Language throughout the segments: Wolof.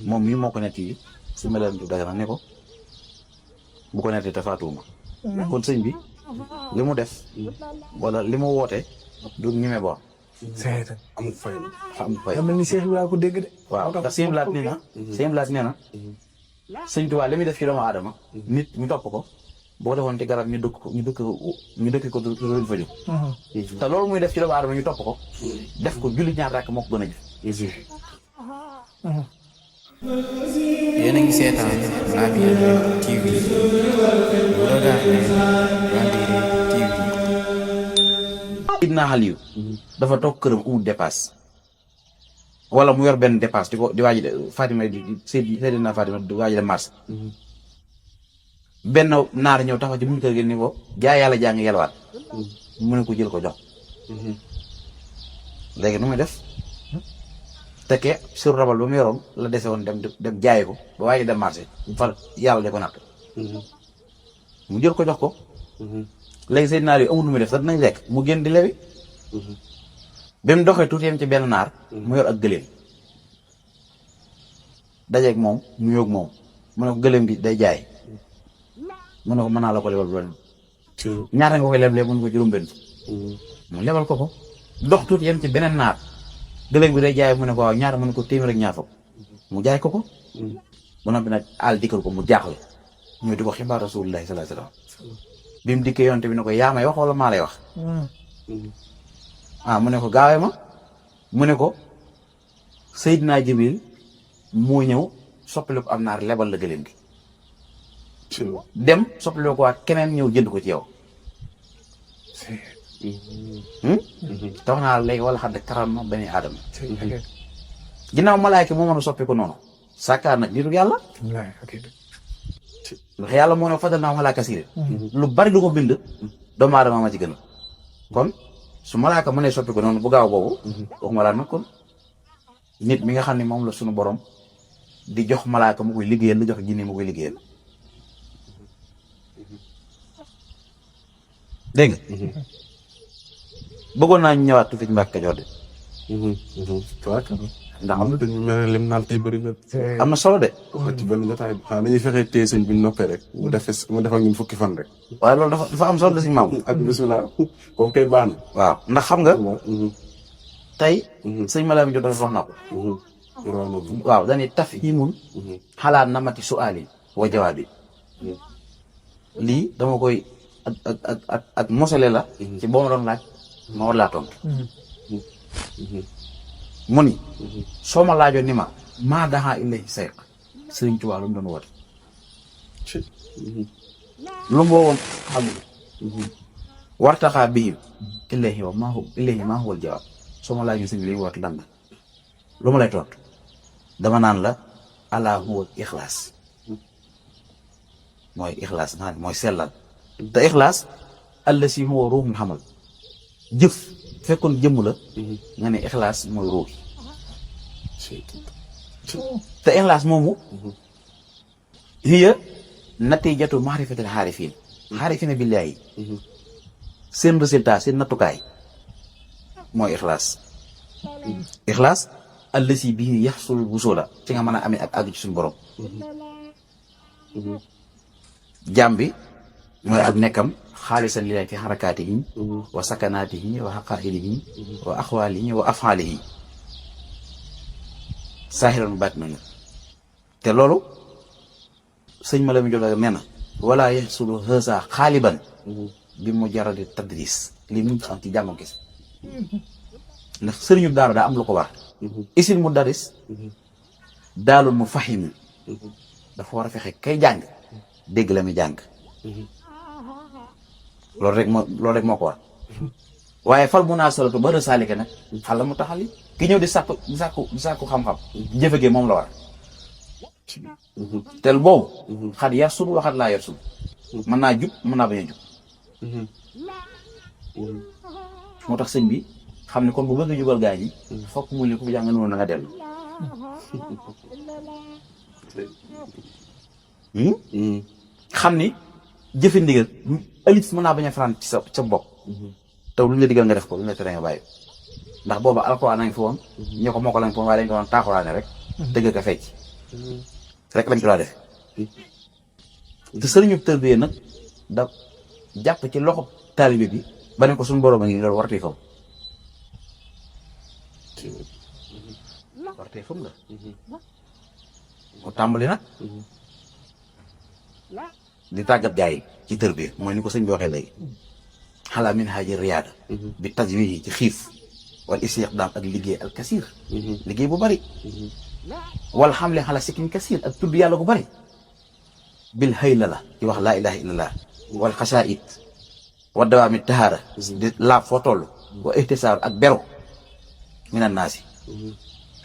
moom mii moo ko nett yi si melam du Dagana ne ko bu ko nettee te faatuwuma kon sëñ bi li mu def wala li mu woote du ñeme bor amul fay amul fay mel ni Cheikh Ibrahima ko dégg de. waaw ndax sëñ Blaat nee na sëñ Blaat nee na sëñ Tuubaa li muy def ci doomu aadama nit ñu topp ko boo ko defoon ci garab ñu dëkk ko du fa jóg te loolu muy def ci doomu aadama ñu topp ko def ko julli ñaar rakk moo ko gën a jëf yéen a ngi seetaan Labyrinth TV bu regardez Labyrinth TV. Sidna Aliyu dafa toog këram amul dépasse wala mu yor benn dépasse di waaji de Fatima di Seydina Fatima di waaji de marché benn naar ñëw taxaw ci buñu kër gi ni ko jaay yàlla jaa ngi yelwaat mu ne ko jël ko jox léegi nu muy def tekkee sur rabal ba mu yoroon la dese woon dem jaay ko ba waaji dem marché far yàlla de ko natt mu jël ko jox ko léegi seen naar yi amul nu muy def sax dinañ lekk mu génn di lewi bi mu doxee tuuti yem ci benn naar mu yor ak gëléem dajeeg moom mu yóog moom mu ne ko gëléem gi day jaay mu ne ko mën naa la ko lebal bu ñaata nga koy leblee mun ko juróom-benn mu lebal ko dox tuuti yem ci beneen naar gëléem bi day jaay mu ne ko waaw ñaata mu ne ko téeméer ak ñaar fukk mu jaay ko ba noppi nag àll dikkal ko mu jaaxle ñëw di ko xibaar Rasulullahi sallallahu alayhi wasallam bi mu dikkee yonte bi ne ko yaa may wax wala maa lay wax mu ne ko gaawee ma mu ne ko Seydina Jibril moo ñëw soppali ko am naar lebal la gëléem gi dem soppali ko waat keneen ñëw jënd ko ci yow tax naa léegi wala xam ne karam na bani aadama ginnaaw malaayka moo mën a soppi ko noonu sàkkaar nag nitu yàlla ndax yàlla moo ne fadal naa malaaka siire lu bari du ko bind doomu aadama ma ci gën kon su malaaka mënee soppi ko noonu bu gaaw boobu waxuma laa nag kon nit mi nga xam ne moom la suñu borom di jox malaaka mu koy liggéeyal la jox jinne mu koy liggéeyal dégg nga bëggoon naa ñu ñëwaat tuuti ci Mbàkke Kajoor de ndax am na dañu mel ne lim naan tey bëri na. am na solo de. ci benn jotaay bi xanaa dañuy fexe téye sëñ bi ñu noppee rek mu def ak ñun fukki fan rek. waaye loolu dafa am solo de suñu maam. ak bisimilah kooku kay baax na. waaw ndax xam nga. tey. sëñ Malam Diop dafa wax na ko. waaw dañuy tafhimun xalaat namati su'aali wa jawaabi lii dama koy ak mosale la. ci boo ma doon laaj ma war laa tontu. mu ni soo ma laajoon ni ma maa daxaa ilayhi sayq Sëriñ Tuubaa lu mu doon woote lu mu woon xam wartaxaa bihim ilayhi maa huwal jawaab soo ma laajoon sëñ bi li woote lan la lu ma lay tontu dama naan la alaa huwal ixlaas mooy ixlaas naan mooy sellal te ixlaas allasi huwa ruuxul xamal jëf fekkoon jëmm la nga ne ixlaas mooy ruux te ixlaas moomu hiya natijatu maarifatil xaarifiina billaahi seen résultat seen nattukaay mooy ixlaas allasi bii yaxsul wusula ci nga mën a amee ak àgg ci suñu borom jaam bi mooy ak nekkam xaalisan lillahi fi xarakaatihi wa sakanaatihi wa xaqaailihi wa axwaalihi wa afaalihi saahiran baatinan te loolu sëñ Malam Diop nee na wala yaxsulu haza xaaliban bi mujarradi tadris lii mu xam ci jàngam gis ndax sëriñu daara daa am lu ko war isil mu daris daalul mu fahimu dafa war a fexe kay jàng dégg la muy jàng loolu rek moo ko war waaye fal munaasalatu ba resaalike nag xala mu taxali ki ñëw di sàkku xam-xam jëfegee moom la war tel boobu xat yar sul waxat laa yar sul mën naa jub mën naa bañ a jub moo tax sëñ bi xam ne kon bu bëgg a jubal gaa ñi fokk mu li ko jàng noonu na nga dellu xam ni jëfe ndigal ëllëg mën naa bañ a fanaan ci sa bopp te lu ñu la digal nga def ko lu ñu la tere nga bàyyi ndax booba alxuraan a ngi fi woon ñoo ko moo ko lañ fi woon waaye dañ ko doon taaxuraane rek dëgg ka fecc rek lañ ko daa def te sëriñu tërbiye nag da jàpp ci loxo taalibe bi ba ne ko suñu borom a ngi loolu wartee fam wartee fam la mu tàmbali nag di tàggat gaa yi ci tërbiye mooy ni ko sëñ bi waxee léegi xalaa min haaji riyaada bi tajwihi ci xiif wal istiqdaam ak liggéey al kasir liggéey bu bari wal xamle xala sikkin kasir ak tudd yàlla bu bari bil hayla la ci wax laa ilaha illallah wal xasaid wa dawaami tahaara di laab foo toll wa ihtisaar ak bero minan naasi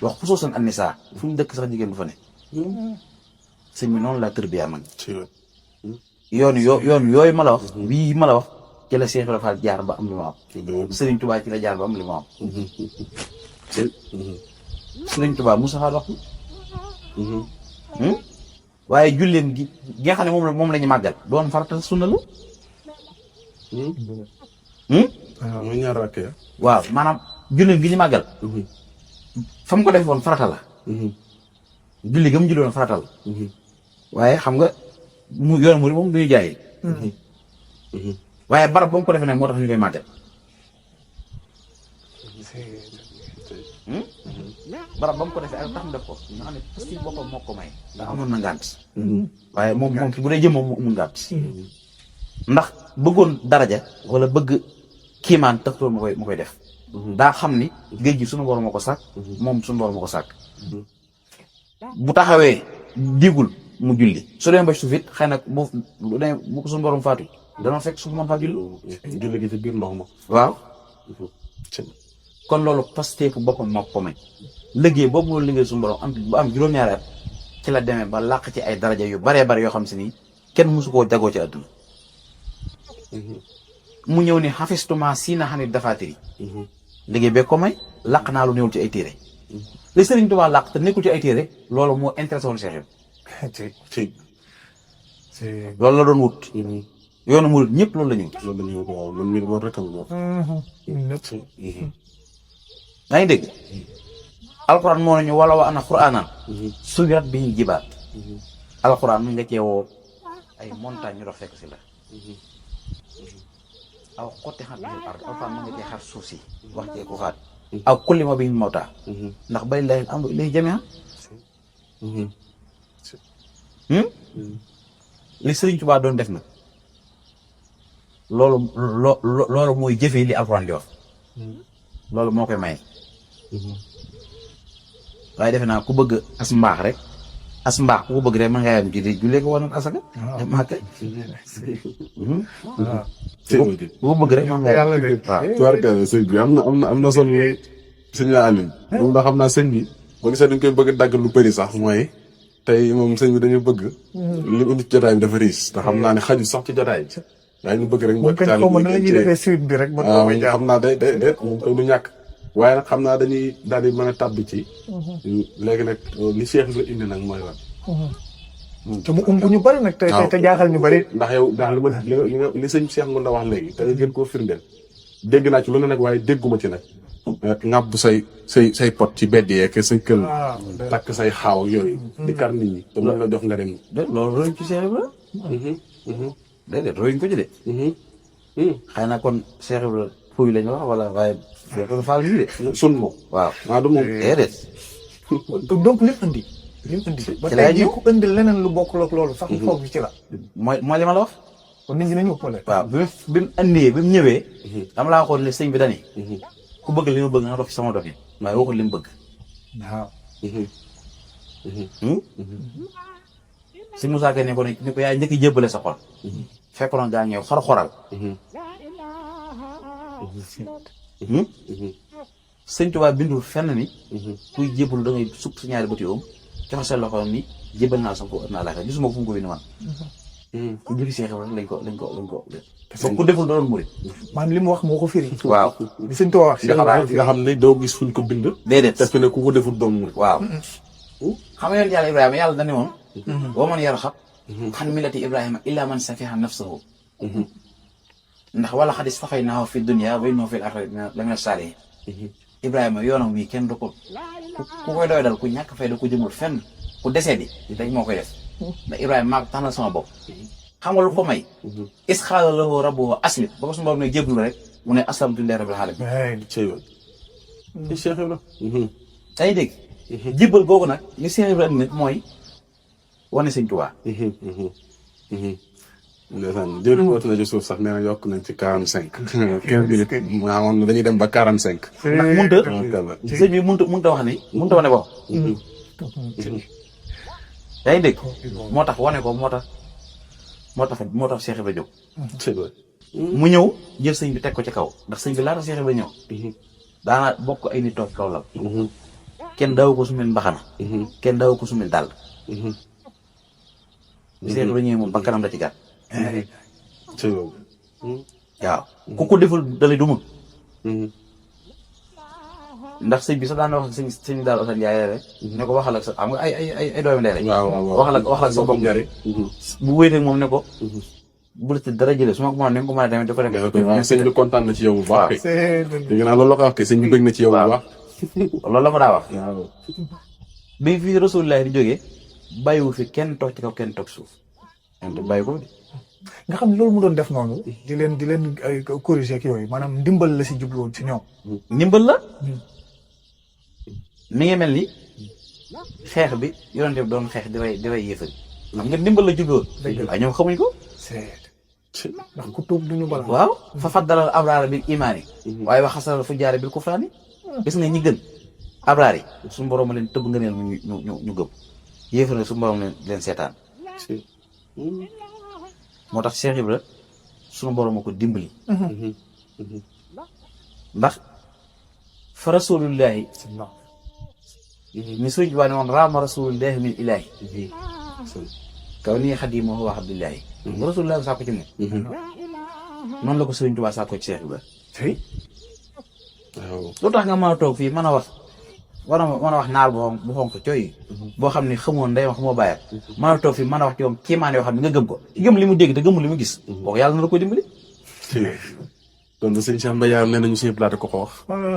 wax xusuusan an nisaa fu ñu dëkk sax jigéen du fa ne sëñ bi noonu laa tërbiya man yoon yooyu ma la wax bii ma la wax ci la Seex Ibra Faal jaar ba am li ma am Sëriñ Tuubaa ci la jaar ba am li ma am Sëriñ Tuubaa Musaa wax waaye julleem gi nga xam ne moom la ñu màggal doon farata sunna la mooy ñaar rakk ya waaw maanaam julleem gi ñu màggal fa mu ko def woon farata la julli ga mu julli woon farata la waaye xam nga mu yoon mu moom duñu jaay waaye barab ba mu ko defee nag moo tax ñu koy màggal barab ba mu ko defee ak tax mu def ko nga xam ne parce que boppam moo ko may ndax amoon na ngànt waaye moom bu dee jëm moom mu amul ngànt ndax bëggoon daraja wala bëgg kiimaan taxtoon mu koy def daa xam ni géej gi suñu borom moo ko sàkk moom suñu borom moo ko sàkk bu taxawee digul mu julli su dee ba suuf it xëy na bu ko suñu borom faatu dana fekk suuf mën faa julli julli gi ci biir ndox ma waaw kon loolu pasteefu boppam moo ko may liggéey boobu loolu liggéey suñu borom bu am juróom-ñaari at ci la demee ba làq ci ay daraja yu baree bari yoo xam si ni kenn mësu koo jagoo ci àdduna mu ñëw ni xafistuma siina xanit dafaatiri liggéey bee ko may làq naa lu néewul ci ay téere li Sëriñ Tuubaa làq te nekkul ci ay téere loolu moo intéressé woon Cheikh loolu la doon wut yoonu murid ñëpp loolu la ñu wut loolu la ñuy waaw man mii loolu rek am yaa ngi dégg alxuraan moo nañu wala wa ana quraanan suyirat bi ñu jibaat alxuraan mu nga ceewoo ay montagne ñu dox fekk si la aw xotti xat bil ard alxuraan mu nga cee xar suuf si wax cee ko xaat aw kulli ma bi ñu mawtaa ndax bari lay am lay jamee li Sëriñ Tuubaa doon def nag loolu mooy jëfee li alxuraan di wax loolu moo koy maye waaye defe naa ku bëgg as mbaax rek as mbaax ku ko bëgg rek mën nga yam ci di jullee ko war na asaka maaka ku ko bëgg rek mën nga waaw tubaarkalla sëñ bi am na solo sëñ la Alioune moom da xam naa sëñ bi boo gisee dañ koy bëgg dagg lu bëri sax mooy tey moom sëñ bi dañu bëgg li indi ci jotaay bi dafa riis te xam naa ne xaju sax ci jotaay bi waaye ñu bëgg rek moom kañ xaw ma na la ñuy defee suite bi rek xam naa day moom koy du ñàkk waaye nag xam naa dañuy daal di mën a tàbbi ci léegi nag li Cheikh la indi nag mooy lan te mu umb ñu bëri nag te jaaxal ñu bëri ndax yow daal li sëñ Cheikh Ngounda wax léegi te nga gën koo firndeel dégg naa ci lu ne nag waaye dégguma ci nag ŋàbb say pot ci bedd yeeg say kël takk say xaaw yooyu di kar nit ñi te mën la jox nga dem loolu royuñ ci Cheikh Ibra déedéet royuñ ko ci de xëy na kon Cheikh Ibra fuuy lañu wax wala waaye faal lii de sun moom waaw du moom déedéet donc lim indi ba tey jii ku indi leneen lu bokkul ak loolu sax foog bi ci la mooy li ma la wax kon nit ñi nañu ëppale waaw bi mu andee bi mu ñëwee dama laa waxoon ne sëñ bi dani ku bëgg li ma bëgg nga dox ci sama dox yi waaye waxul li mu bëgg waaw si Moussa Gueye ne ko yaay njëkk jébbale sa xol fekkoon gaa ñëw xor-xoral sëñ Tuubaa bindul fenn ni kuy jébbalu da ngay sukk si ñaari bëti oom joxe sa loxo ni jébbal naa sa ko naa laaka gisuma fu mu ko bind man ku jëfi Seex Ibra lañ ko ba ku deful doon murit man li mu wax moo ko firi waaw li sëñ Tuubaa wax nga xam ne doo gis fuñ ko bind déedéet te fi ne ku ko deful doon murit waaw xam nga yoon yàlla Ibrahima yàlla dañu woon wa man yarxab xan millati Ibrahima illa man safiha nafsahu ndax wala xadis fafay naaw fi dunya wa innahu fil aaxirati lamina saalihiin Ibrahima yoonam wi kenn du ko ku koy doy dal ku ñàkk fay da ko jëmul fenn ku desee di dañ moo koy def ndax Ibrahima maa ko tànnal sama bopp xam nga lu ko may is xaala lahu rabbuhu aslim ba ko suñu borom ne jéblu rek mu ne aslamtu lillahi rabbil alamin ci yoon ci Cheikh Ibra day dégg jébbal googu nag li Cheikh Ibra indi mooy wane sëñ Tuubaa ndeysaan jëri wootu na ci suuf sax nee na yokk nañ ci 45 15 minutes maamoon dañuy dem ba 45 ndax munta sëñ bi munta wax ni munta wane ko yaa ngi dégg moo tax wane ko moo tax Cheikh Ibra jóg mu ñëw jël sëñ bi teg ko ci kaw ndax sëñ bi laata Cheikh Ibra ñëw daana bokk ay nit toog kaw la kenn daaw ko sumil mbaxana kenn daaw ko sumil dàll bi Cheikh Ibra ñëwee moom ba kanam la ci gàtt waaw ku ko deful dalay du mun ndax sëñ bi sax daan wax ak sëñ daal Ousmane Ndiaye rek ne ko waxal ak sa xam nga ay doomi ndey rek waxal ak sa bopp njëriñ bu wéetee moom ne ko bu la ci dara jëlee su ma ko mënoon ne ko mën a demee dafa dem sëñ bi kontaan na ci yow bu baax dégg naa loolu la ko wax kay sëñ bi bëgg na ci yow bu baax loolu la ko daa wax bi fi Rasulullah di jógee bàyyiwu fi kenn toog ci kaw kenn toog suuf te bàyyi ko nga xam ne loolu mu doon def noonu di leen corriger ak yooyu maanaam ndimbal la si jubluwoon si ñoom ndimbal la mi ngi mel ni xeex bi yonente bi doon xeex di rey yéefari xam nga ndimbal la jubluwoon waaye ñoom xamuñ ko ndax ku tuub duñu bala waaw fa faddalal abraara bil imaani waaye wax xasalal fu jaare bil kufraani gis nga ñi gën abraar yi suñu borom leen tëbb nga neel ñu gëm yéefari suñu borom leen seetaan moo tax Cheikh Ibra suñu borom a ko dimbali ndax fa rasulullahi mi suñ waa ne woon raama rasulullahi min ilahi kaw nii xadimoo wax abdullahi rasulullahi sàkko ci moom noonu la ko Sëriñ Tuubaa sàkko ci Cheikh Ibra lu tax nga mën a toog fii mën a wax war a wax naar bu xonk cooy boo xam ne xamoon ndeyam xamoo bàyyam mën a toog fii mën a wax ci moom kiimaan yoo xam ne nga gëm ko gëm li mu dégg te gëmul li mu gis kooku yàlla na la ko dimbali kon sëñ Cheikh Mbaye nee nañu suñu platé ko wax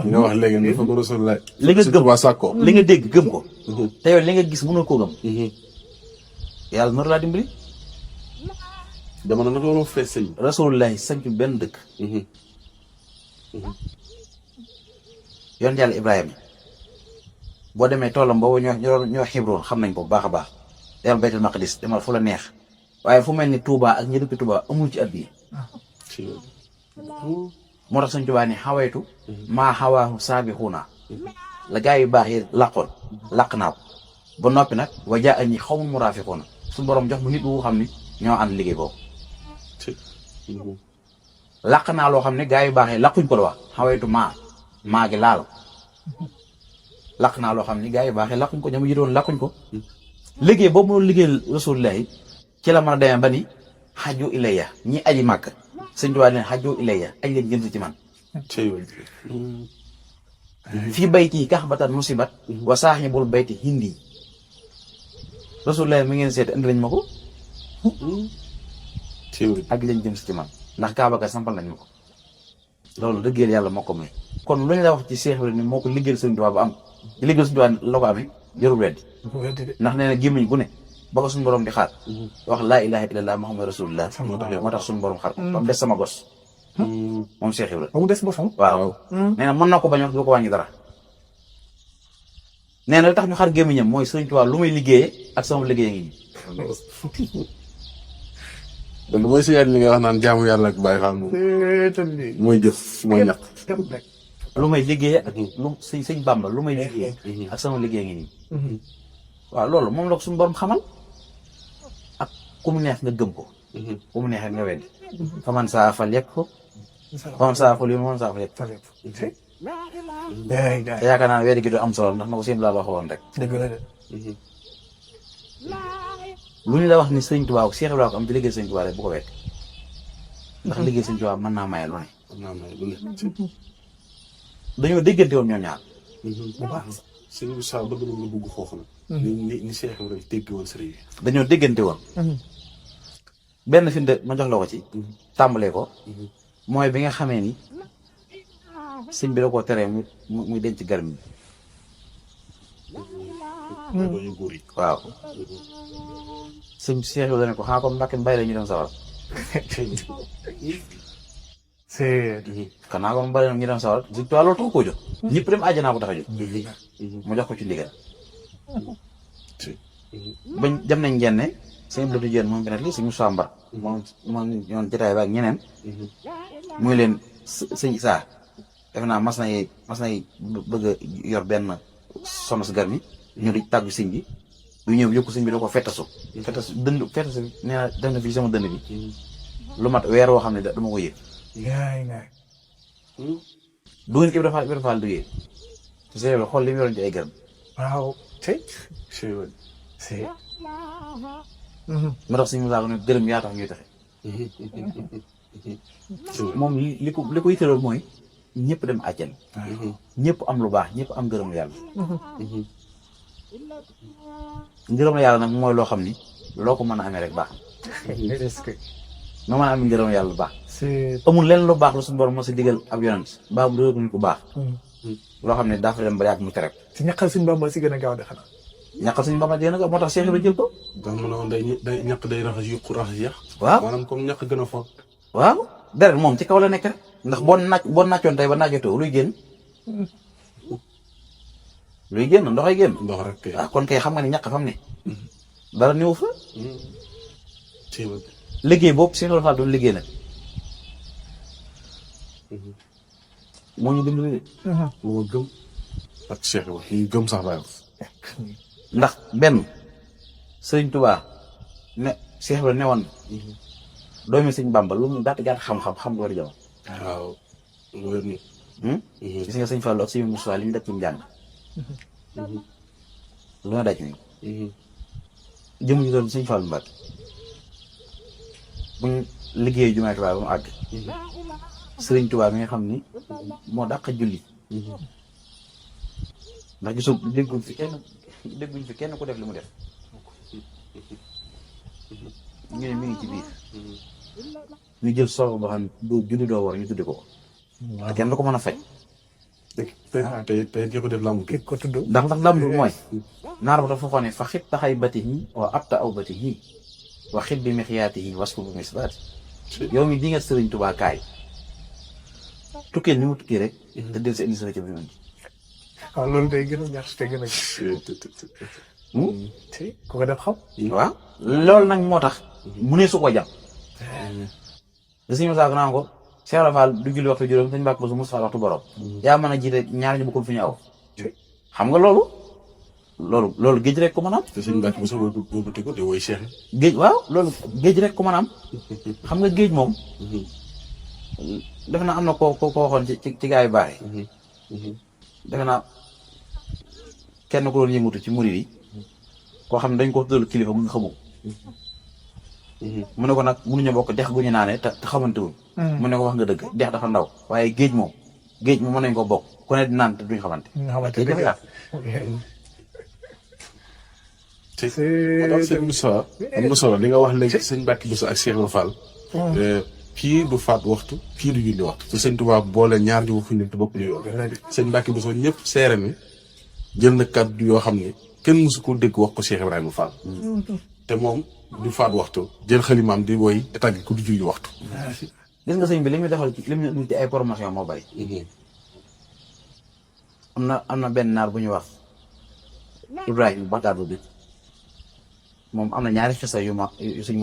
nga wax léegi ne dafa ko Rasulullah li nga gëm waa sàkko li nga dégg gëm ko te yow li nga gis mënul koo gëm yàlla nar laa dimbali jamono nag loolu fees sëñ rasulullahi sañcu benn dëkk yoon yàlla Ibrahima boo demee toolam boobu ñoo xibroon xam nañ ko bu baax a baax demal baytul maqdis demal fu la neex waaye fu mel ni Touba ak ñi dëkk Touba amul ci at bii moo tax Sëñ Touba ni xawaytu maa xawaahu saabixuuna la gaa yu baax yi làqoon làq naa ko ba noppi nag wajaa añi xaw ma muraafiquuna suñu borom jox mu nit bu xam ni ñoo ànd liggéey boobu làq naa loo xam ne gaa yu baax yi làquñ ko la wax xawaytu maa gi laal làq naa loo xam ni gaa yu baax yi làquñ ko ñoom yi doon làquñ ko liggéey boobu mu doon liggéeyal Rasulullahi ci la mën a demee ba ni xaju ilayya ñi aji màkk Sëñ Tuubaa leen xaju ilayya aj leen jëm ci man fii bayti kaxbatan musibat wa saaxibul bayti hindi Rasulullahi mi ngeen seet indi lañ ma ko aj leen jëm ci man ndax Kaaba ga sampal nañ ma ko loolu liggéeyal yàlla moo ko may kon lu ñu la wax ci Cheikh Ibra ni moo ko liggéeyal Sëñ Tuubaa ba am liggéeyal Sëñ Tuubaa la ko amee jarul weddi ndax nee na gémmiñ gu ne ba ko suñu borom di xaar wax laa ilaha illallah muhammad rasulullah moo tax suñu borom xaar ba mu des sama gos moom Cheikh Ibra ba mu des bosam waaw nee na mën na ko bañ wax du ko wàññi dara nee na li tax ñu xar gémmiñam mooy Sëñ Tuubaa lu may liggéeyee ak sama liggéey ngi donc mooy siyaat li nga wax naan jaamu yàlla ak bàyyi xam mooy jëf mooy ñaq lu may liggéeyee ak lu sëñ Bàmba lu may liggéeyee ak sama liggéey ngi nii waaw loolu moom la ko suñu borom xamal ak ku mu neex nga gëm ko ku mu neex nga weddi faman saa fal yegg ko faman saa fal yoon faman saa fal yegg te yaakaar naa weddi gi du am solo ndax na ko seen laa waxoon rek lu ñu la wax ni Sëñ Tuubaa Cheikh Ibra ko am ci liggéey Sëñ Tuubaa rek bu ko wekk ndax liggéey Sëñ Tuubaa mën naa maye lu ne dañoo déggante woon ñoom ñaar bu baax sëñ bi saa bëgg na bëgg foofu nag ni Cheikh Ibra dégg woon sëriñ bi dañoo déggante woon benn fi ma jox la ko ci tàmbalee ko mooy bi nga xamee ni sëñ bi da koo teree muy denc garmi doo yu góor yi. waaw sëñ Cheikh Ibrahima ne ko xanaa comme Mbàkke mbay la ñu dem sawar c'est xanaa comme mbay la ñu dem sawar Sëñ Tuubaa loolu tax koo jóg ñëpp dem àjjanaa ko tax a jóg mu jox ko ci ndigal bañ dem nañ ngenne sëñ Blatu Jeen moom bi nag lii sëñ Moussa Mbar moom ñoon jotaay ba ak ñeneen muy leen sëñ Isaa defe naa mas nay bëgg a yor benn soxna si gar mi ñu di tàggu sëñ bi bu ñëw yokku sëñ bi da ko fettasu fettasu nee na def na fii sama dënd bi lu mat weer woo xam ne dama ko yëg ngaay du ngeen ko dafa faal duggee te sëñ bi xool li mu yoroon ci ay garab waaw c'est ma tax sëñ Musaa ko ne gërëm yaa tax ñuy taxe moom li ko yitteloon mooy ñëpp dem àjjana ñëpp am lu baax ñëpp am ngërëm yàlla ngërëm yàlla nag mooy loo xam ni loo ko mën a amee rek baax noo mën a amee ngërëm yàlla baax amul leen lu baax la suñu borom moo si digal ab yonent baa mu dëgg ko baax loo xam ne daa fa dem ba yàgg mu tere ci ñaqal suñu Bamba si gën a gaaw de xanaa ñàkkal suñu Bamba dina ko moo tax Cheikh Ibrahima jël ko donc mu ne woon day ñàkk day raxas yuq raxas yax. waaw maanaam comme ñàkk gën a foog. waaw deret moom ci kaw la nekk rek ndax boo nàccoon tey ba naajotoo luy génn ndoxay génn ndox rek kay. waaw kon kay xam nga ne ñàkk fam ne dara néew fa liggéey boobu Cheikh Ibrahima Fall doon liggéey nag moo ñu dimbali de moo gëm ak Cheikh Ibrahima ñu gëm sax bàyyi ndax benn Sëriñ Tuubaa ne Cheikh Ibrahima ne woon doomi Sëriñ Bàmba lu mu gàtt xam-xam xam nga war a jamono waaw lu wér ni gis nga Sëriñ Fallu ak Sëriñ Moussa li ñu daj ci njàng lu na daj ni jëm ñu doon Sëriñ Fallu Mbàkke buñ liggéey jumaay Tuubaa ba mu àgg Sëriñ Tuubaa mi nga xam ni moo dàq julli ndax gisul dégguñ fi kenn ku def li mu def ñu ne mi ngi ci biir ñu jël solo boo xam ne doo julli doo war ñu tuddi ko te kenn du ko mën a faj te ki ko def lamb ki ko tudd ndax lamb mooy naar ba dafa xoone fa xit taxay bati yi wa abta aw bati yi wa xit bi mixiyaati yi wasku bu misbaati yow mi di nga Sëriñ Tuubaa kaay tukkee ni mu tukkee rek te del si indi sa ca bi man waaw loolu day gën a ñax te gën a ci ku ko def xam waaw loolu nag moo tax mu ne su ko jàpp da suñu saako naan ko Cheikh Ibra Fall du julli waxtu juróom sañ mbàkk ba su Moussa waxtu borom yaa mën a jiite ñaar ñu bokkul fi ñu aw xam nga loolu géej rek ko mën a am te suñu mbàkk bu sax boobu ko di woy Cheikh géej waaw loolu géej rek ko mën a am xam nga géej moom defe naa am na ko waxoon ci gaa yu baax yi defe naa kenn ko doon yëngatu ci murid yi koo xam ne dañ ko tuddal kilifa mu nga xamu mu ne ko nag mënuñu bokk dex gu ñu naanee te xamante wuñ mu ne ko wax nga dëgg dex dafa ndaw waaye géej moom mën nañ ko bokk ku ne di naan te duñ xamante géej dafa yaatu sëñ Moussa am na solo li nga wax léegi sëñ Mbàkke Buso ak Cheikh Ibra Fall kii du faat waxtu kii du julli waxtu te sëñ Tuubaa boole ñaar ñu waxuñ ne te bokk ñu yoon sëñ Mbàkke Buso ñëpp seere ni jël na kàddu yoo xam ne kenn mësu ko dégg wax ko Cheikh Ibrahima Fall te moom du faat waxtu jël xalimaam di woy tàgg ku du julli waxtu gis nga sëñ bi li muy defal li mu ci ay promotion moo bari am na benn naar bu ñuy wax Ibrahima Bakar bi moom am na ñaari xisa yu suñ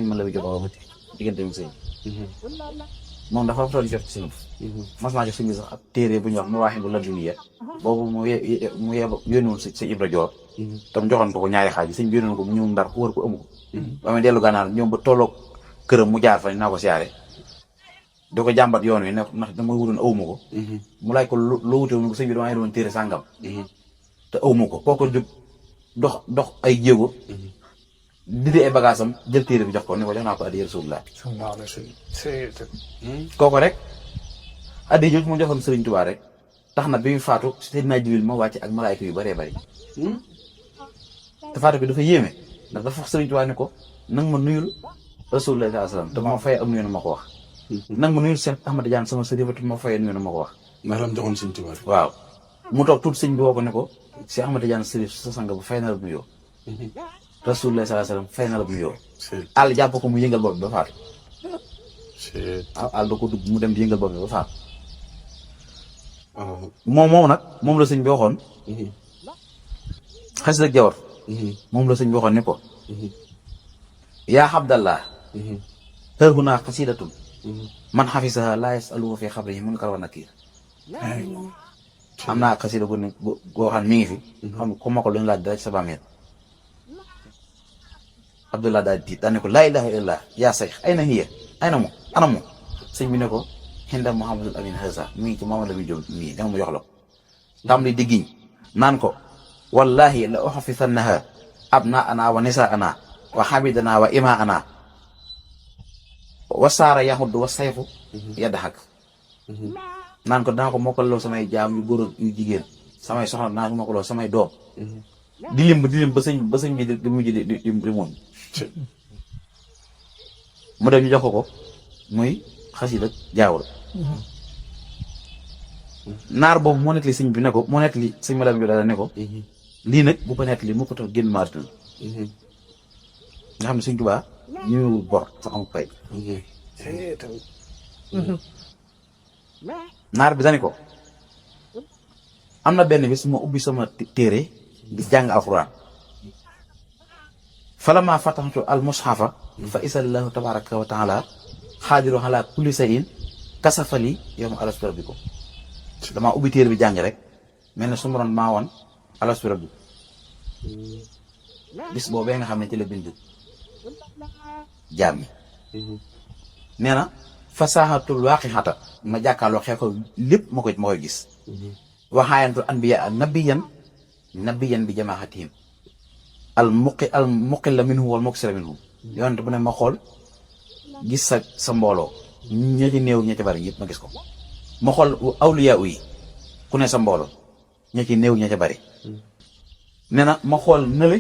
mën la bi jox waxati diggante mu sëñ moom dafa toll jot ci sëñ mas naa jox sëñ bi sax ab téere bu ñuy wax mu waaxi bu la duniya boobu mu yónniwoon sëñ Ibra Joor tam joxoon ko ñaari xaaj yi sëñ bi yónnoon ko mu ñëw Ndar wër ko amu ko ba muy dellu gànnaar ñoom ba tolloog këram mu jaar fa naa ko siyaare di ko jàmbat yoon wi ne ndax dama wutoon awuma ko mu laaj ko loo wute ko sëñ bi damaa doon téere sàngam te awuma ko kooku jóg dox ay jéego didi ay bagaasam jël téere bi jox ko ne ko jox naa ko addiya Rasulullah kooku rek addiya jooju mu joxoon Sëriñ Tuubaa rek tax na bi mu faatu Seydina Jibril ma wàcc ak malaayka yu bëree bëri te faatu bi dafa yéeme ndax dafa wax Sëriñ Tuubaa ne ko nang ma nuyul Rasulullah sallallahu alayhi wasallam te ma fayee am nuyu na ma ko wax nang ma nuyul Seex Ahmad Jaan sama sëriñ te ma fayee nuyu na ma ko wax ndax lam joxoon Sëriñ Tuubaa waaw mu toog tuuti sëñ bi woo ko ne ko si Ahmad Tidiane Sërif sa sang bu fay na la bu nuyoo rasulullah sallallahu alayhi wasallam fay na la bu nuyoo àll jàpp ko mu yëngal bopp bi ba faatu àll da ko dugg mu dem di yëngal bopp bi ba faatu moom nag moom la sëñ bi waxoon xas ak jawar moom la sëñ bi waxoon ni ko yaa Abdallah xër hu naa xasidatun man xafisaha laa yasaluhu fi xabrihi munkar wa nakiir am naa xasida gu ne goo xam mi ngi fi xam ku ma ko luñu laaj dara ci sa bàmmeel Abdullah daal di daal ne ko laa ilaha illallah yaa sayx ayna hiya ayna mu ana mu sëñ bi ne ko xinda Muhammadul Amin Haza mi ngi ci Muhammad Lamin Jóob mii dama mu jox la ko tam li diggiñ naan ko wallahi la uxafisannaha abnaana wa nisaana wa xabidana wa imaana wa saara yaxudd wa sayfu yaddaxak naan ko danaa ko mokkaloo samay jaam yu góor yu jigéen samay soxna danaa ko mokkaloo samay doom di lim ba sëñ bi di mujj di moom mu dem ñu jox ko muy xasida jaawul naar boobu moo nekk li sëñ bi ne ko moo nekk li sëñ Malam bi daal ne ko lii nag bu ko nekk li mu ko tax génn maarital nga xam ne sëñ Tuubaa ñu bor sax am pay naar bi dani ko am na benn bis ma ubbi sama téere di jàng alxuraan falamma fataxtu al mushafa fa isallahu tabaraka wa taala xaadiru ala kulli shay'in kasafali yawma alastu rabbikum damaa ubbi téere bi jàng rek mel ne su ma doon maa woon alastu rabbikum bis boobee nga xam ne ci la bind jaam yi nee na fasaaxatul waaqixata ma jàkkaarloo xew ko lépp ma koy gis waxaayantul anbiya nabiyan bi jamaaxatihim al muqilla minhum wal muksira minhum yonent bu ne ma xool gis sa mbooloo ña ci néew ña ci bari yëpp ma gis ko ma xool awliya yi ku ne sa mbooloo ña ci néew ña ci bari nee na ma xool nële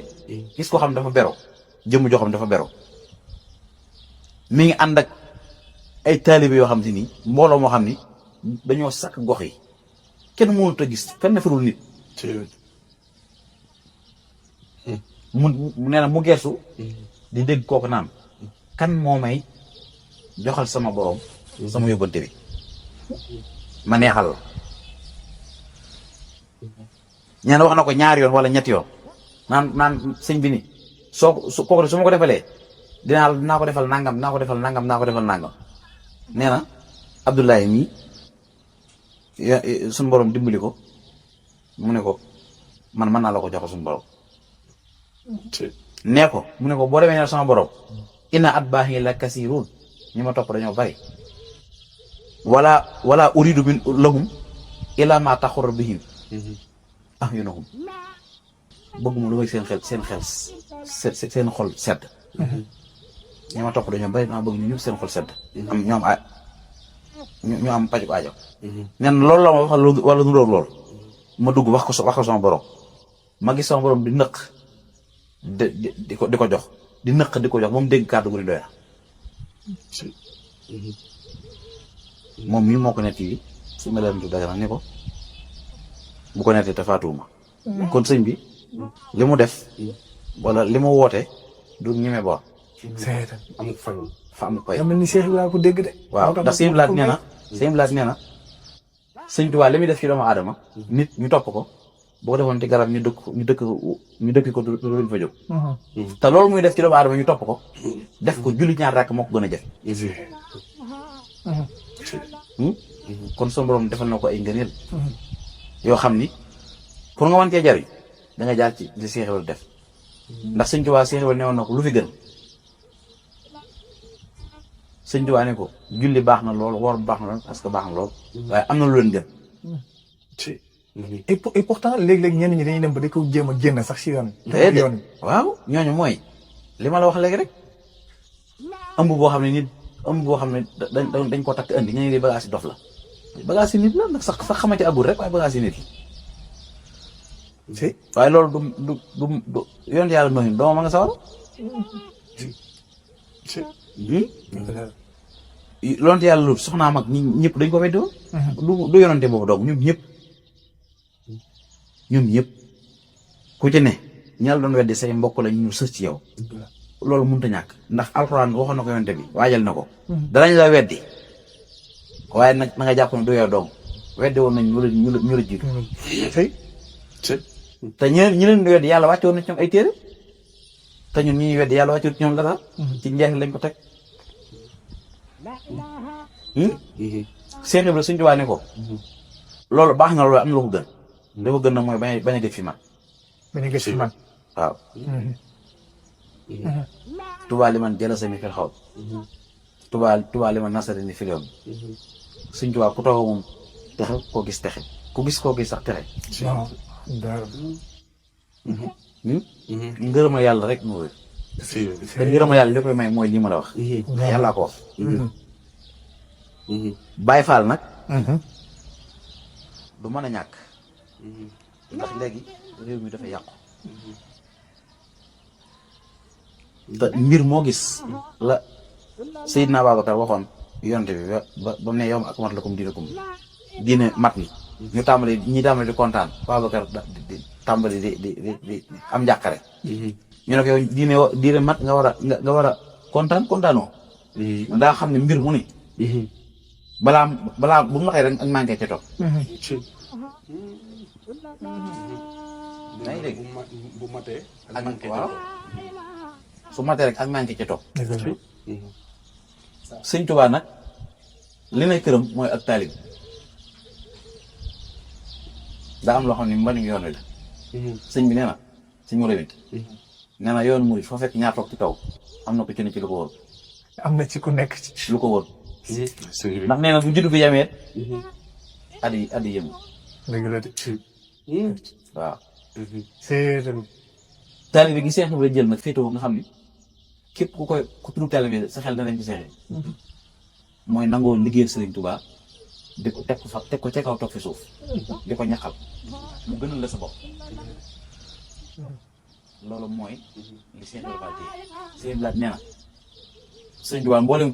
gis ko xam dafa bero jëmm joo xam dafa bero mi ngi ànd ak ay taalibe yoo xam si ni mbooloo moo xam ni dañoo sakk gox yi kenn mënut a gis fenn firul nit mu nee na mu gersu di dégg kooku naan kan moo may joxal sama borom sama yóbbante bi ma neexal la nee na wax na ko ñaari yoon wala ñetti yoon naan sëñ bi ni kooku su ma ko defalee dinaa ko defal nangam naa ko defal nangam nee na Abdoulaye mii suñu borom dimbali ko mu ne ko man mën naa la ko jox suñu borom nee ko mu ne ko boo demee ne sama borom inna atbaahi la kasiirun ñi ma topp dañoo bari wala uridu min lahum illa ma taxurra bihim ahyunuhum bëgguma lu may seen xol sedd ñi ma topp dañoo bari dama bëgg ñu ñëpp seen xol sedd ñu am paju aajo nen loolu la ma wax wala nu loolu ma dugg wax ko sama borom ma gis sama borom di nëq di ko jox di nëq di ko jox moom dégg kàddu gu ni doy na moom mii moo ko nett yi su ma leen du dagana ni ko bu ko nettee te faatuwuma kon sëñ bi li mu def wala li mu woote du ñeme bor amul fay fa amul fay mel ni Cheikh Ibrahima ko dégg de waaw ndax sëñ Blaat nee na sëñ Tuubaa li muy def ci doomu aadama nit ñu topp ko boo ko defoon ci garab ñu dëkk ko du luñ fa jóg te loolu muy def ci doomu aadama ñu topp ko def ko julli ñaar rakk moo ko gën a jafe kon son borom defal na ko ay ngëneel yoo xam ni pour nga mën cee jariñ da nga jaar ci li Cheikh Ibrahima def ndax sëñ Tuubaa Cheikh Ibrahima newoon na ko lu fi gën sëñ Tuubaa ne ko julli baax na lool woor baax na lool parce que baax na lool waaye am na lu leen gën et pourtant léeg-léeg ñenn ñi dañuy dem ba di ko jéem a génn sax si yoon waaw ñooñu mooy li ma la wax léegi rek ëmb boo xam ne dañ ko takk indi ñeneen di bagage yi dof la bagage yi nit la nag sax xamante agul rek waaye bagage yi nit la waaye loolu du yoon yàlla nooyu dooma ma nga sawar loonte yàlla lu soxnaam ak ñëpp dañ ko weddi woon du yonante boobu doog ñoom ñëpp ku ci ne ñal doon weddi say mbokk la ñu sës ci yow loolu mënut a ñàkk ndax alxuraan waxoon na ko yonte bi waajal na ko danañ la weddi waaye nag na nga jàpp ne du yow dong weddi woon nañ ñu la jiitu te ñi leen di weddi yàlla wàcce woon na ci ñoom ay téere te ñun ñi ñuy weddi yàlla wàcce ci ñoom dara ci njeex lañ ko teg Seex Ibra Sëñ Tuubaa ne ko loolu baax na loolu am na lu ko gën dafa gën na mooy bañ a def fi man bañ a gis fi man waaw Tuubaa li man jëla sami fil xaw Tuubaa li man nasari ni fil yoon Sëñ Tuubaa ku taxaw moom texe koo gis texe ku gis koo gis sax texe waaw dara ngërëma yàlla rek moo wér te ngërëma yàlla li koy may mooy lii ma la wax yàllaa ko wax Baay Faal nag du mën a ñàkk ndax léegi réew mi dafa yàqu te mbir moo gis la Seydina Babacar waxoon yonte bi ba mu ne yow ak mat la comme diine mat ni ñu tàmbali di kontaan Babacar tàmbali di am njàqare ñu ne ko yow diine mat nga war a kontaanoo daa xam ne mbir mu ni balaa bu mu waxee rek ak manqué ca topp yaa ngi dégg bu matee ak waaw su matee rek ak manqué ca topp Sëñ Tuubaa nag li nay këram mooy ak taalib daa am loo xam ne mbañu yoon wi la sëñ bi nee na sëñ mu rewit nee na yoon murid foo fekk ñaar toog ci kaw am na ko ci ne ci lu ko wóor am na ci ku nekk ci lu ko wóor ndax nee na bu juddu bi yameet at yi yëngu dëgg la de waaw c'est taalibe gi Seex Ibra jël nag féetewoo nga xam ni képp ku tudd taalibe sa xel danañ ci seexee mooy nangoo liggéeyal Sëriñ Tuubaa di ko teg ko ca kaw toog fi suuf di ko ñaqal mu gënal la sa bopp loolu mooy li Seex Ibra Faal Seex Ibra nee na Sëriñ Tuubaa mbooleem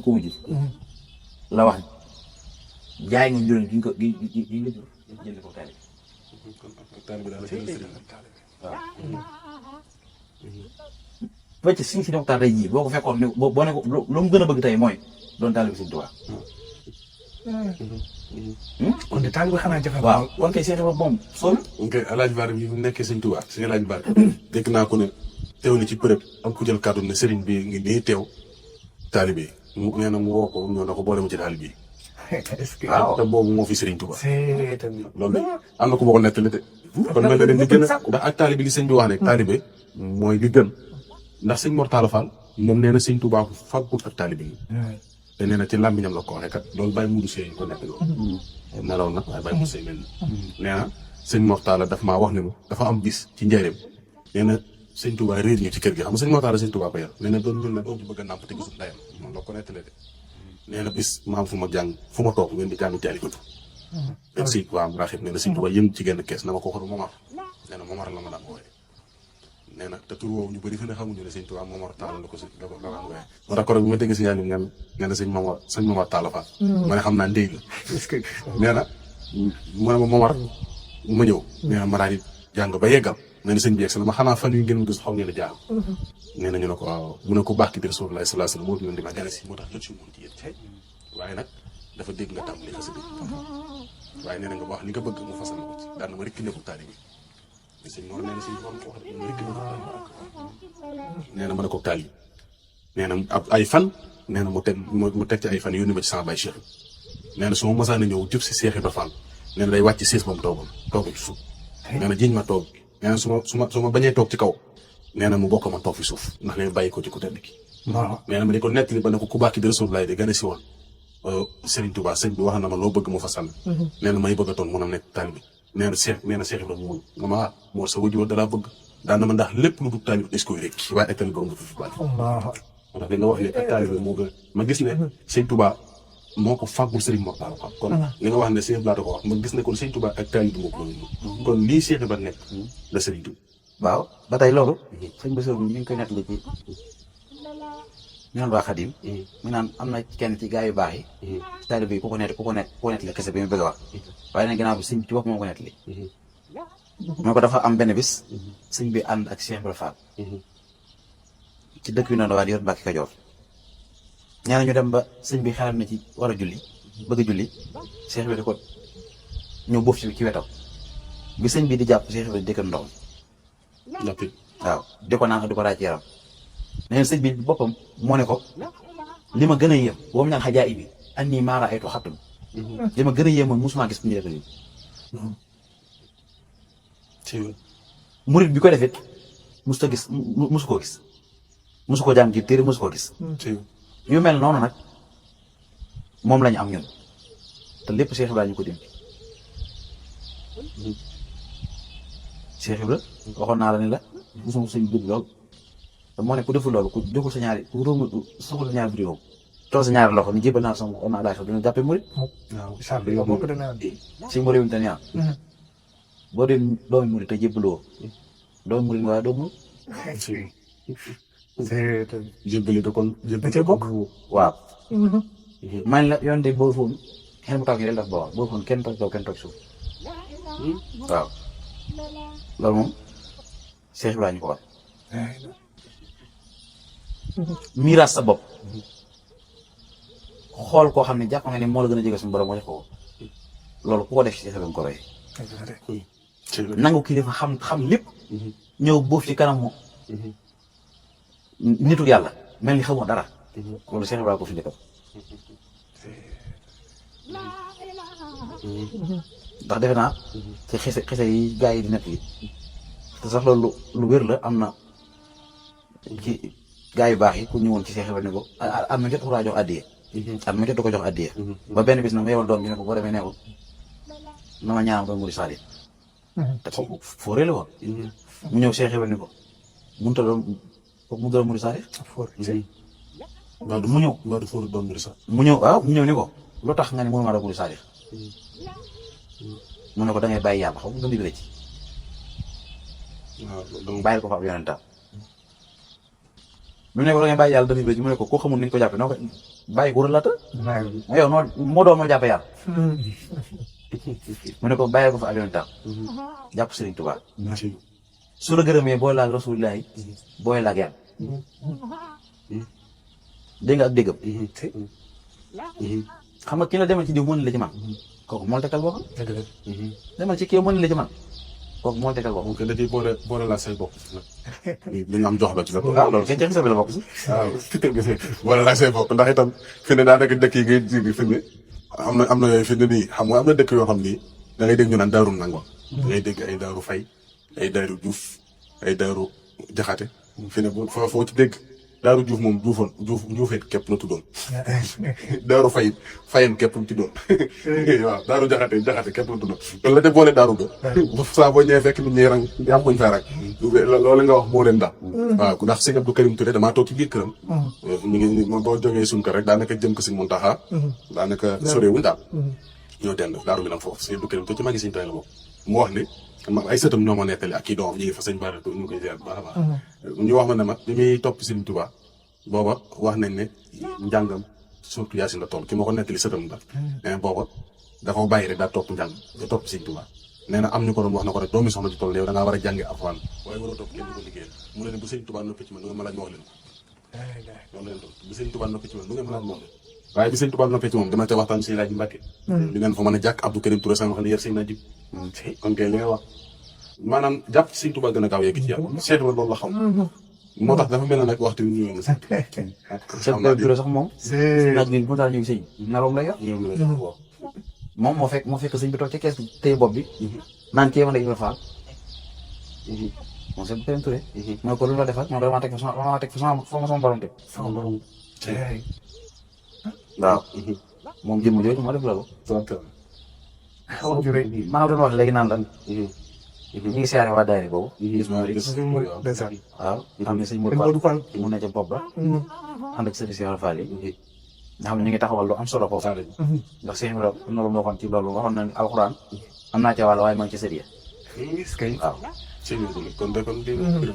ku mujj la wax jaay nga njuréen gi nga jur jënd ko taalibe waaw wecc si waxtaan tey jii boo ko fekkoon ne boo ne ko lu mu gën a bëgg tey mooy doon taalibe Sëñ Tuubaa kon de taalibe xanaa jafe waaw kon kay Seex Ibra moom sol ok Alaaji Baara bi mu nekkee Sëñ Tuubaa si Alaaji Baara dégg naa ko ne teew ni ci përëb am ku jël kàddu ne sëriñ bi ngi nii teew taalibe mu nee na mu woo ko ñëw na ko boole mu ci taalibe est-ce que waaw te boobu moo fi Sëriñ Tuubaa c'est tamit loolu am na ku ma ko nettali de kon mel na leen di gën a ndax ak taalibe li sëñ bi wax ne taalibe mooy li gën ndax sëñ Mor Talla Fall moom nee na Sëñ Tuubaa fàggul ak taalibe yi te nee na ci làmmiñam la ko waxee kat loolu Baye Moudou Seye ko nekk loolu nelaw na waaye Baye Moudou Seye mel nee na sëñ Mor Talla daf maa wax ne ma dafa am bis ci njëriñ nee na Sëñ Tuubaa réer ñu ci kër gi xam nga sëñ Mor Talla Sëñ Tuubaa ko yar nee na doon ñun ne doom ci bëgg a nàmp te gisul ndayam moom la ko nettalee de nee na bis maam fu ma toog ngeen di jàng jaalikatu den Sëñ Tuubaa am raxit nee na Sëñ Tuubaa yëngu ci genn kees na ma ko waxoon Momar nee na Momar la ma daan wooye nee na te tur woowu ñu bëri fi ne xamuñu ne Sëñ Tuubaa Momar Talla la ko daan wooye moo tax korog bi ma dégg si yàlla ngeen ne sëñ Momar Talla Fall ma ne xam naa ndéy la nee na mu ne ma Momar ma ñëw nee na ma daal di jàng ba yeggal nee na sëñ bi yegg si la ma xanaa fan yu ngeen gis xaw ngeen a jaar nee na ñu ne ko waaw mu ne ko baax ki di Rasulullah sallallahu alayhi wasallam moo ñu di ma gane si moo tax jot si moom ci yéen waaye nag dafa dégg nga tàmbali xasida waaye nee na nga wax li nga bëgg mu fasal na ko ci daan na ma rikki ne ko taalibe bi sëñ Mor nee na sëñ Mor ko wax ma rikki ne ko nee na ma ne ko taalibe nee na ay fan nee na mu teg ci ay fan yónni ma ci sama baay Cheikh nee na su ma masaan a ñëw jub si Seex Ibra Fall nee na day wàcc siis ba mu toogoon ci suuf nee na jiñ ma toog nee na su ma bañee toog ci kaw nee na mu bokk ma toog fi suuf ndax leen bàyyi ko ci ku tedd ki nee na ma di ko nettali ba ne ko ku baax ki di Rasulullah de gane si woon Serigne Touba sëñ bi wax na ma loo bëgg mu fasal nee na may bëgg a toon mun a nekk taalibe nee na Seex Ibra mu mun nga ma moo sa wujur dalaa bëgg daan na ma ndax lépp lu dul taalibe des koy rekki waaye ak taalibe nga fi bàyyi moo tax li nga wax ne ak taalibe moo gën ma gis ne Sëñ Touba moo ko fàggul Serigne Mor Talla Fall kon li nga wax ne Sëñ Blaata ko wax ma gis ne kon Sëñ Touba ak taalibe moo ko kon lii Seex Ibra nekk la Serigne Touba waaw ba tey loolu sëñ Bassirou ñu ngi koy nettali ci ñoon waa Xadim mu naan am na kenn ci gaa yu baax yi taalibe bi ku ko nettali kese bi mu bëgg a wax waaye nag ginnaaw bi sëñ ci bopp moo ko nettali mu ne ko dafa am benn bis sëñ bi ànd ak Cheikh Ibrahima Fall ci dëkk yu noonu waa di yor Mbàkke Kajoor ñaar ñu dem ba sëñ bi xalaat na ci war a julli bëgg a julli Cheikh bi di ko ñëw boof ci wetam bi sëñ bi di jàpp Cheikh bi di dëkk ndox nappi waaw di ko naan di ko raaj ci yaram nee na sëñ bi boppam moo ne ko li ma gën a yéem boobu ñaan xajaa ibi an nii maara aytu xattum li ma gën a yéem mooy musuma gis ku ñu def lii murit bi ko defit musu gis musu koo gis musu ko jàng ci téere musu koo gis yu mel noonu nag moom lañu am ñun te lépp Cheikh Ibrahima ñu ko dimbi Cheikh Ibrahima waxoon naa la ni la mosuma suñu dugg lool te moo ne ku deful loolu ku joxul sa ñaari ku róomu soxul sa ñaari vidéo toog sa ñaari loxo ñu jébal naa sama on a laaj dina jàppee murit si mu réew mi tamit boo dee doomi murit te jébbaloo doomi murit waaye doomu jébbali da kon da cee bokk. waaw man la yoon de boo foon xel mu taw yi rek daf bawal boo foon kenn toj kaw kenn toj suuf waaw loolu moom Cheikh Ibrahima ñu ko wax miiras sa bopp xool koo xam ne jàpp nga ne moo la gën a jege suñu borom moo def ko loolu ku ko def ci Cheikh Ibrahima ko roy nangu kii dafa xam lépp ñëw boof ci kanamu nitu yàlla mel ni xamoo dara loolu Cheikh Ibrahima ko fi njëkkam ndax defe naa ci xese yi gaa yi di nekk yi te sax loolu lu wér la am na ci gaa yu baax yi ku ñëwoon ci Cheikh Ibrahima ne ko am na jot ko jox addiye am na jot ko jox addiye ba benn bis nag ma yebal doom bi ne ko boo demee nekkul na ma ñaanam doon muri saali te ko fooree la woon mu ñëw Cheikh Ibrahima ne ko mënut a doon mënut a doon muri saali mu ñëw mu ñëw waaw mu ñëw ni ko lu tax nga ne mënuma doon muri saali mu ne ko da ngay bàyyi yàlla xaw ma nga ndigle ci bàyyil ko fa ab yonentam mu ne ko da ngay bàyyi yàlla dami ci mu ne ko koo xamul ni ñu ko jàppe noo ko bàyyi ko laata ma yow moo doon moo jàppe yàlla mu ne ko bàyyil ko fa ab yonentam jàpp Sëriñ Tuubaa su la gërëmee booy laag rasulillahi booy laag yàlla dégg nga ak déggam xam nga ki la demal ci diw mën la ci man kooku moo la tekkal boppam demal ci kii mën la ci man kooku moo la tekkal boppam moom que da ciy boole la say bopp dañu am jox la ci la loolu kenn ci bi la bokk si waaw boole la say bopp ndax itam fi ne daa nekk dëkk yi ngay ji fi ne am na yooyu fi ne nii xam nga am na dëkk yoo xam ni da ngay dégg ñu naan daaru nangam da ngay dégg ay daaru fay ay daaru juuf ay daaru jaxate fi ne foo ci dégg daaru juuf moom juufeet képp la tuddoon daaru fayen képp la tuddoon waaw daaru jaxate képp la tuddoon loolu la de boole daaru ga saa boo ñëwee fekk nit ñi rang am buñ fay rang loolu nga wax moo leen daal waaw ndax sëñ Abdou Karim Touré damaa toog ci biir këram ñu ngi boo jógee suñ kër rek daanaka jëm ko si Muntaxa daanaka sorewuñ daal ñoo dend daaru mi nag foofu sëñ Abdou Karim Touré ci magi sëñ Touré la bokk mu wax ne ay sëtam ñoo ma nettali ak kii doomam ñu ngi fa sëñ Bara ñu ngi koy ziar bu baax a baax ñu wax ma ne ma bi muy topp Sëriñ Tuubaa booba wax nañ ne njàngam surtout Yaasin la toll ki ma ko nettali sëtam la nee na booba dafa bàyyi rek daa topp njàng da topp Sëriñ Tuubaa nee na am ñu ko doon wax na ko rek doomi soxna ci toll yow da ngaa war a jàngi alxuraan waaye war a topp kenn du ko liggéeyal mu ne bu Sëriñ Tuubaa noppi ci man du ngeen ma laaj ma wax leen loolu leen toll bu Sëriñ Tuubaa noppi ci man du ngeen ma laaj ma wax leen waaye bi Sëriñ Tuubaa noppi ci moom dama te waxtaan si laaj Mbàkke di neen fa mën a jàkk Abdou Karim Touré sama xam ne yar sëñ naa jib kon kay li nga wax maanaam jàpp ci Sëriñ Tuubaa gën a gaaw yegg ci yàlla seetu loolu la xam moo tax dafa mel ne nag waxtu bi ñëwee na sax. Cheikh Ibrahima sax moom. naaj bi mu daal ñëw sëñ naroom lay yor. moom moo fekk sëñ bi toog ca kees tey bopp bi. naan kii ma Ibra Fall. moom Cheikh Ibrahima Touré. mooy ko lu la defal moom damaa teg fa sama borom teg. waaw. moom jëmm jooju moo def loolu. maa ngi doon wax léegi naan lan. ñu ngi siyaare waa daayira boobu. waaw xam ne sëñ Modou Fall mu ne ca bopp ba. ànd ak sëriñ Cheikh Fall yi. nga xam ne ñu ngi taxawal lu am solo foofu. ndax Cheikh Ibrahima am na lu ma waxoon ci loolu waxoon na ne alxuraan am naa ca wàll waaye maa ngi ci sëriñ waaw. kon de kon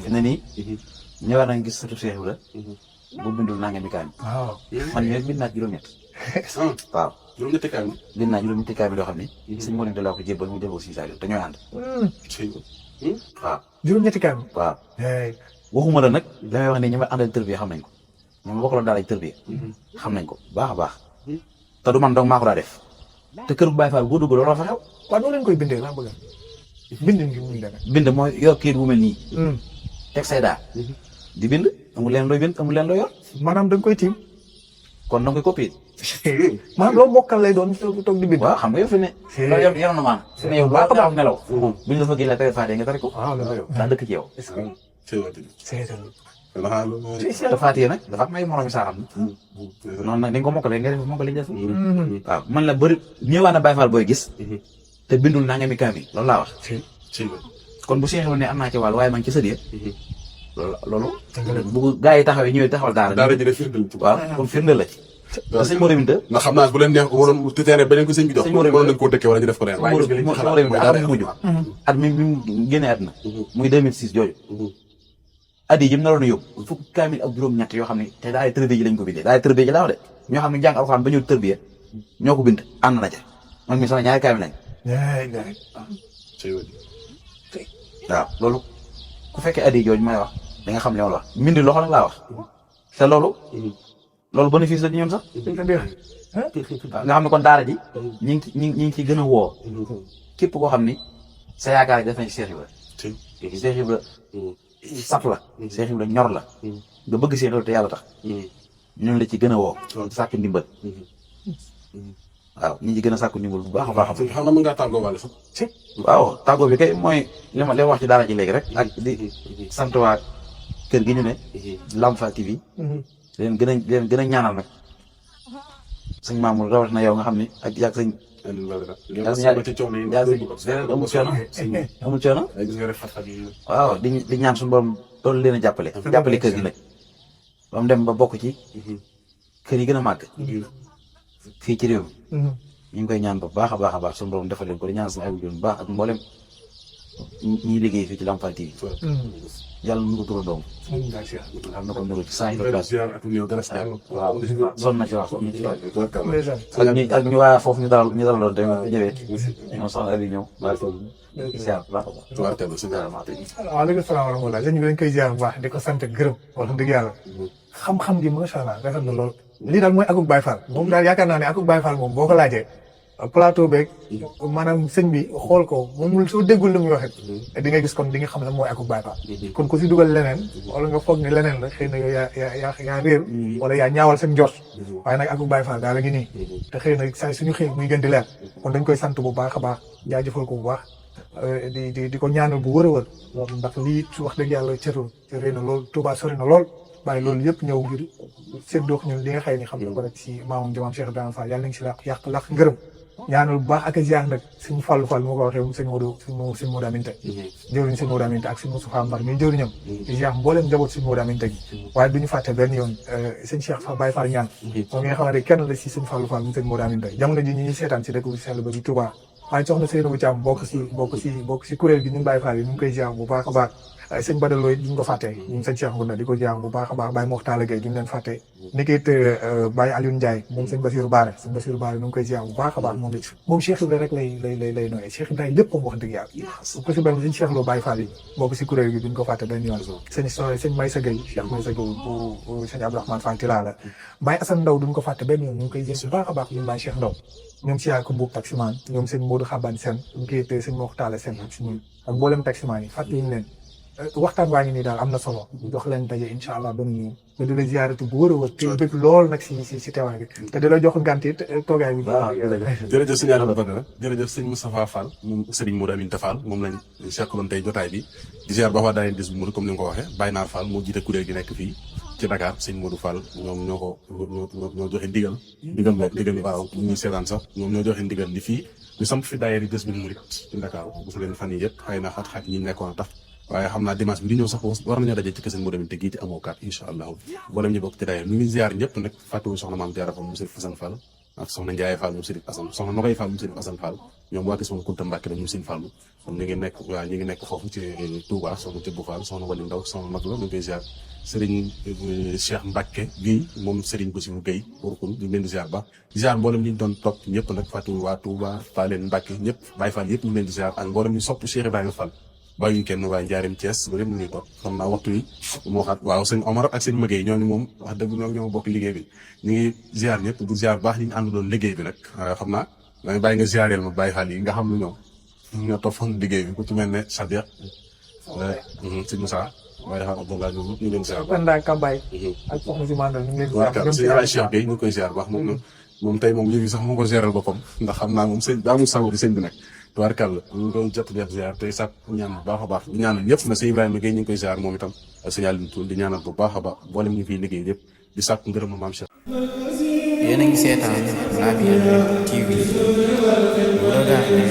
fi ne nii. ñëwaat nañ gis sëtu Cheikh Ibrahima. bu bindul naa ngeen di kaay. waaw man mii bind naa juróom-ñett. waaw juróom-ñetti kaamil. bind naa juróom-ñetti kaamil yoo xam ne sëñ Modou Anta laa ko jébbal mu jébbal Sëñ Saliou te ñooy ànd waaw juróom-ñetti kaam. waaw waxuma la nag damay wax ne ñi ma àndal tërbiya xam nañ ko ñi ma bokkaloon daal tërbiya xam nañ ko baax a baax te du man donc maa ko daa def te kër bu Baye Fall boo dugg looloo fa xew waaw noonu lañ koy bindee laa bëgg bind ngi muy demee. bind mooy yor kayit bu mel nii teg say daa di bind amul leen looy bind amul leen looy yor maanaam da nga koy tiim. kon da nga koy copier maanaam loo mokkal lay doon toog di bind. waaw xam nga yow fi ne loolu yor na maanaam fi ne yow baax a baax nelaw buñ la fa génnee tere faatee nga tere ko daa dëkk ci yow te faatee nag dafa am ay moromi saaxam noonu nag dañ ko mokkalee nga def mokkale des waaw man la bëri ñëwaat na Baye Fall booy gis te bindul naa nga mi kaamil loolu laa wax kon bu seexlu ne am naa ci wàll waaye man ci sëdee loolu bu gaa yi taxawee ñëwee taxawal daara ji de firndeel ci waaw kon firndeel la ci te sëñ Modou Anta ndax xam naa bu leen neex waroon te terrain beneen ko sëñ bi jox sëñ Modou waroon nañ koo dëkkee wala ñu def ko leen waaye at mujj at mi génnee àdduna muy 2006 jooju at yi yëpp naroon a yóbbu fukk kaamil ak juróom-ñett yoo xam ne te daal tërbiya ji lañ ko bindee daal tërbiya ji laa wax de ñoo xam ne jàng alxuraan ba ñëw tërbiya ñoo ko bind ànd na ca man mi sama ñaari kaamil lañ waaw loolu ku fekkee at yi jooju may wax da nga xam li ma la wax mbindi loxo nag laa wax te loolu bénéfice la ci ñoom sax nga xam ne kon daara ji ñi ngi ci gën a woo képp koo xam ni sa yaakaar def nañ Cheikh Ibra Cheikh Ibra saf la Cheikh Ibra ñor la nga bëgg Cheikh Ibra te yàlla tax ñun la ci gën a woo sàkk ndimbal waaw ñi ci gën a sàkku ndimbal bu baax a baax xam nga mën ngaa tàggoo wàll sax waaw tàggoo bi kay mooy li ma wax ci daara ji léegi rek ak di sant waa kër gi ñu ne Lamfa TV leen gën a ñaanal nag sëñ Mamour rawat na yow nga xam ne ak yàgg sëñ amul coono waaw di ñaan suñu borom doolu leen a jàppale kër gi nag ba mu dem ba bokk ci kër yi gën a màgg fii ci réew mi ñu ngi koy ñaan ba baax a baax suñu borom defal leen ko di ñaan suñu ay bu baax ak mboolem ñi liggéey fii ci Lamfa TV yàlla nu ko tura doom xam na ko nuru ci saa yi waaw son na ci wax ak ñu waa foofu ñu dalaloon te ñëwee ñoom soxna Aliou ñëw ziar baax a baax waaleykum salaam wa rahmatulah sëñ bi dañ koy ziar bu baax di ko sant gërëm wax dëgg yàlla xam-xam gi macha allah rafet na lool lii daal mooy akuk Baye Fall moom daal yaakaar naa ne akuk Baye Fall moom boo ko laajee plateau beeg maanaam sëñ bi xool ko moom soo déggul li muy waxee di nga gis kon di nga xam ne mooy akuk Baye Fall kon ku si dugal leneen wala nga foog ni leneen la xëy na yow yaa réer wala yaa ñaawal seen njort waaye nag akuk Baye Fall daal la ngi nii te xëy na saa suñu xëy muy gën di leer kon dañ koy sant bu baax a baax jaajëfal ko bu baax di ko ñaanal bu wër a wër ndax lii su wax dëgg yàlla cëru réy na lool Touba sori na lool waaye loolu yëpp ñëw ngir séddoo ñun li nga xëy ni xam ne ko rek si maamam jamaam Cheikh Ibrahima Fall yàlla nañ si laq ngërëm ñaanal bu baax ak a ziar nag suñu Fallou Fall moo ko waxee moom sëñ Modou Aminta jëwriñ sëñ Modou Aminta ak sëñ Moustapha Mbar mi jëwriñam di ziar mbooleem njaboot sëñ Modou Aminta gi waaye duñu fàtte benn yoon sëñ Cheikh Fall Baye Fall ñaan moom nga xamante kenn la si sëñ Fallou Fall moom sëñ Modou Aminta jamono ji ñu ñuy seetaan si dëkk bu sell ba di Touba waaye soxna Seydou Thiam bokk si kuréel gi ñun Baye Fall yi ñu ngi koy ziar bu baax a baax sëñ Badalooy duñ ko fàtte ñun sëñ Cheikh Ngounda di ko ziar bu baax a baax Baye Moxtaala Gueye duñ leen fàtte ni kit Baye Alioune Ndiaye moom sëñ Bassirou Baare ñu ngi koy ziar bu baax a baax moom Cheikh Ibrahima rek lay nooyee Cheikh Ibrahima lépp moom wax dëgg yàlla ko si benn sëñ Cheikh Lo Baye Fall yi bokk si kuréel gi duñ ko fàtte benn yoon sëñ Maysa Gueye Cheikh Maysa Gueye bu sëñ Abdourahmane Fall Tilala Baye Assane Ndaw duñ ko fàtte benn yoon ñu ngi koy ziar bu baax a baax ñun Baye Cheikh Ndaw ñoom si yaay ko buub taximaan ñoom sëñ Modou Xaban Sène ñu koy tee sëñ Moxtaala Sène ak si ñun ak mboolem taximaan yi fàtte ñu leen waxtaan waa ngi nii daal am na solo jox leen daje incha allah ba mu ñëw di la ziaratu bu wër a wër te bëgg lool nag si teewaay bi te di la jox ngant it toogaay bi. waaw jërëjëf sëñ Adama Badara jërëjëf sëñ Moustapha Fall moom Serigne Modou Aminta Fall moom lañ seqaloon tey jotaay bi di ziar ba wax daaneel dis bu mu comme ni nga ko waxee Baye Naar Fall moo jiite kuréel gi nekk fii ci Dakar sëñ Modou Fall ñoom ñoo joxe ndigal waaw ñuy seetaan sax ñoom ñoo joxe ndigal li fii ñu samp fi daayira Jazboul Mouride ci Dakar gis ngeen fan yi yëpp xëy na xat-xat ñi nekkoon tax waaye xam naa dimanche bi di ñëw sax war nañoo daje ci kër sëñ Modou Aminta gii ci amoo kat incha allahu boolem ñu bokk ci daayira ñu ngi ziar ñëpp nag fàttewu soxna Maam Jaara Fall mu Sëriñ Assane Fall ak soxna Ndiaye Fall mu Sëriñ Assane soxna Nokoy Fall mu Sëriñ Assane Fall ñoom waa kër Soxna Kunta Mbàkke la ñu Sëñ Fallu kon ñu ngi nekk foofu ci Touba soxna Tibbu Fall soxna Wali Ndaw soxna mag la ñu koy ziar Serigne Cheikh Mbacke Guèye moom Serigne Bassirou Guèye warukul ñu leen di ziar ba ziar mboolem ñu doon topp ñëpp nag fàttali waa Touba Faleen Mbacke ñëpp Baye Fall yëpp ñu leen di ziar ak mboolem ñu sopp Cheikh Ibrahima Fall bàyyiñu kenn waaye njaarim Thiès ba lépp ñu ñuy topp xam naa waxtu yi moo xaat waaw sëñ Omar ak sëñ Maguette ñooñu moom wax dëgg ñoo bokk liggéey bi ñu ngi ziar ñëpp di ziar baax ñu ngi ànd doon liggéey bi nag xam naa danga bàyyi nga ziareel ma Baye Fall yi nga xam ne ñoom ñoo toppoon liggéey bi ku ci mel ne Sadiq sëñ Moussa waaye xam Abdoulaye ñoom ñu leen ziar Penda Kambay ak soxna si mandal ñu ngi leen waaw sëñ Alaay Cheikh Gueye ñu koy ziar baax moom tey moom yëf yi sax moo ko géral boppam ndax xam naa moom sëñ daa mu sago di sëñ bi nag tubaarkàlla ñu ngi koy jot def ziar tey sax ñaan bu baax a baax di ñaanal ñëpp na sëñ Ibrahima Gueye ñu ngi koy ziar moom itam ak sëñ Aliou Toul di ñaanal bu baax a baax boolem ñu fiy liggéey yëpp di sàkk ngërëm maam Cheikh. yéen a ngi seetaan Labiane TV bu regardé